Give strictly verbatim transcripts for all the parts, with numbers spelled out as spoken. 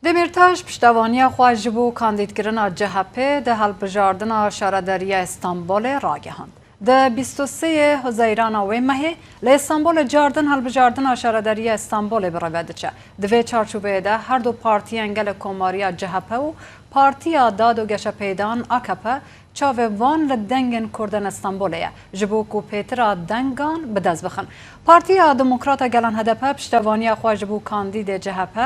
Demîrtaş piştevaniya xwe ji bo kandîdkirina C H P di hilbijardina şaredariya Stenbolê ragihand. Di bîst û sê Huzeyrana wê mehê li Stenbolê cardin hilbijardina şaredariya Stenbolê bi rêve diçe. Di vê çarçoveyê de her du partiyên gelek komariya C H P û Partiya Dad û Geşepêdan A K P çavê wan li dengên Kurdan Stenbolê ye, ji bo ku pêtira dengan bi dest bixin. Partiya Demokrata Gelan H D P piştevaniya xwe ji bo kandîdê C H P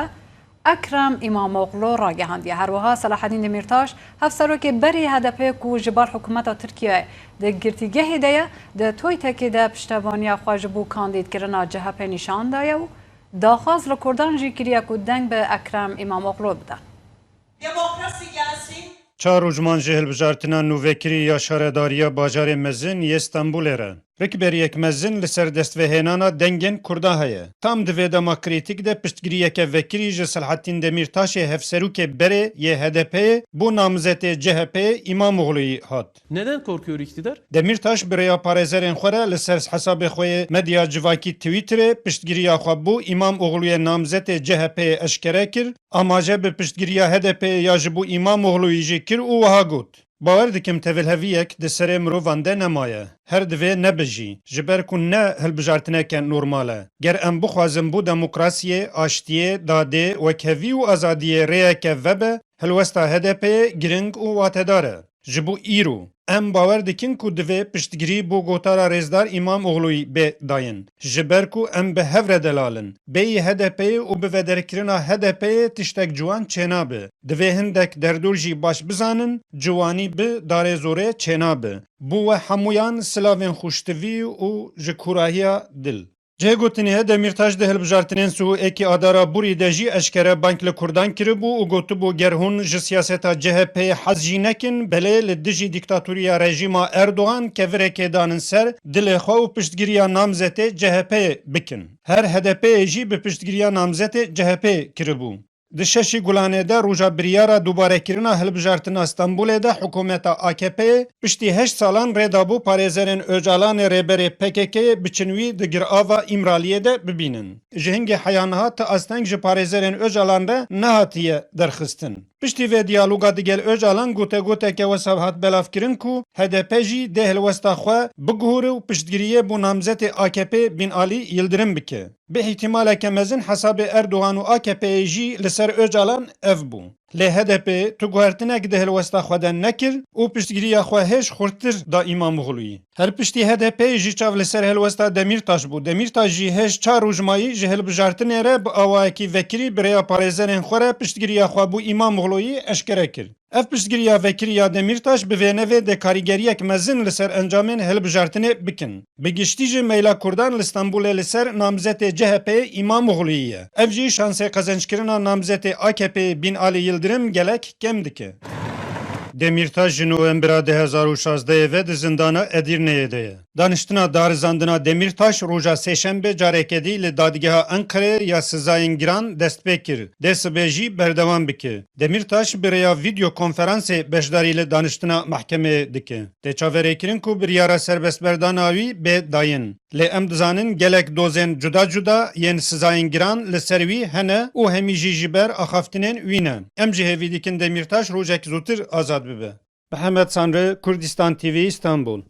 Ekrem Îmamoğlu ragihandiye. Her wiha Selahedîn Demîrtaş, hevserokê berê H D P ku ji bar hikûmeta Tirkiyeyê di girtîgehê de ye, di Toytekê de piştevaniya xwe ji bo kandîdkirina C H P nîşan daye û daxwaz li Kurdan jî kiriye ku deng bi Ekrem Îmamoğlu bidin. Demokrasi gelsin. Çar roj man ji hilbijartina nûvekirî ya şaredariya bajarê mezin yê Stenbolê re. Rikberiyek mezin li ser destvehênana dengên Kurdan heye. Tam di vê dema krîtîk de piştgiriyeke vekirî ji Selahattîn Demîrtaşê hevserokê berê yê H D P'yê bo namzetê C H P'yê Îmamogluyî hat. Neden korkuyor iktidar? Demîrtaş bi rêya parêzerên xwe re li ser hesabê xwe yê medya civakî Twitterê piştgiriya xwe bo Îmamogluyê namzetê C H P'yê eşkere kir, amaje bi piştgiriya H D P'yê ya ji bo Îmamogluyî jî kir û wiha got, Bawer dikim tevlheviyek di serê mirovan de nemaye. Her divê nebe jî, ji ber ku ne hilbijartineke normal e. Ger em bixwazin bo demokrasiyê, aştiyê, dadê, wekhevî û azadiyê rêyeke vebe, hilwesta H D P'yê giring û watedar e. Ji bo îro, em bawer dikin ku divê piştgirî bo gotara rêzdar Îmamogluyî bê dayîn. Ji ber ku em bi hev re delal in. Bêyî H D P'yê û bi vederkirina H D P'yê tiştek ciwan çênabe. Divê hindek derdor jî baş bizanin, ciwanî bi darê zorê çênabe. Bo we hemûyan silavên xweştivî û ji kûrahiya dil. Cihê gotinê ye, Demîrtaş di hilbijartinên sî û yekê Adara borî de jî eşkere bang li Kurdan kiribû û gotibû, ger hûn ji siyaseta C H P'yê hez jî nekin, belê li dijî dîktatoriya rejîma Erdogan kevirekê danin ser dilê xwe û piştgiriya namzetê C H P'yê bikin. Her H D P'yê jî bi piştgiriya namzetê C H P'yê kiribû. Di şeşê Gulanê de roja biryara dubarekirina hilbijartina Stenbolê de hikûmeta A K P'yê piştî heşt salan rê dabû parêzerên Ocalanê rêberê P K K'yê biçin wî di girava Îmraliyê de bibînin. Ji hingê heya niha ti asteng ji parêzerên Ocalan re nehatiye derxistin. Piştî vê diyaloga digel Ocalan gotegoteke wisa hat belavkirin ku H D P jî dê hilwesta xwe biguhore û piştgiriyê bo namzetê A K P'ê Binalî Yildirim bike. Bi îhtîmaleke mezin hesabê Erdogan û A K P'yê jî li ser Ocalan ev bû. Lê H D P tu guhertinek di hilwesta xwe de nekir û piştgiriya xwe hêj xurttir da Îmamogluyî. Her piştî H D P'yê jî çav li ser hilwesta Demîrtaş bû. Demîrtaş jî hêj çar roj mayî ji hilbijartinê re bi awayekî vekirî bi rêya parêzerên xwe re piştgiriya xwe bo Îmamogluyî eşkere kir. Ev piştgiriya vekirî ya Demîrtaş bi vê nevê dê karîgeriyek mezin li ser encamên hilbijartinê bikin. Bi giştî jî meyla Kurdan li Stenbolê li ser namzetê C H P'yê Îmamogluyî ye. Ev jî şansê qezenckirina namzetê A K P'yê Binalî Yildirim gelek kêm dike. Demîrtaş ji Nowembera du hezar û şazdehê ve di zindana Edîrneyê de ye. Daniştina darizandina Demîrtaş roja Sêşembe careke dî li dadgeha Enqerê ya sizayên giran dest pê kir, dê sibe jî berdewam bike. Demîrtaş bi rêya vîdeo konferansê beşdarî li daniştina mehkemeyê dike. Tê çaverêkirin ku biryara serbestberdana wî bê dayîn. Lê em dizanin gelek dozên cuda cuda yên sizayên giran li ser wî hene û hemî jî ji ber axaftinên wî ne. Em ji hêvî dikin Demîrtaş rojek zûtir azad bibe. Mihemed Sanri, Kurdistan T V, Stenbol.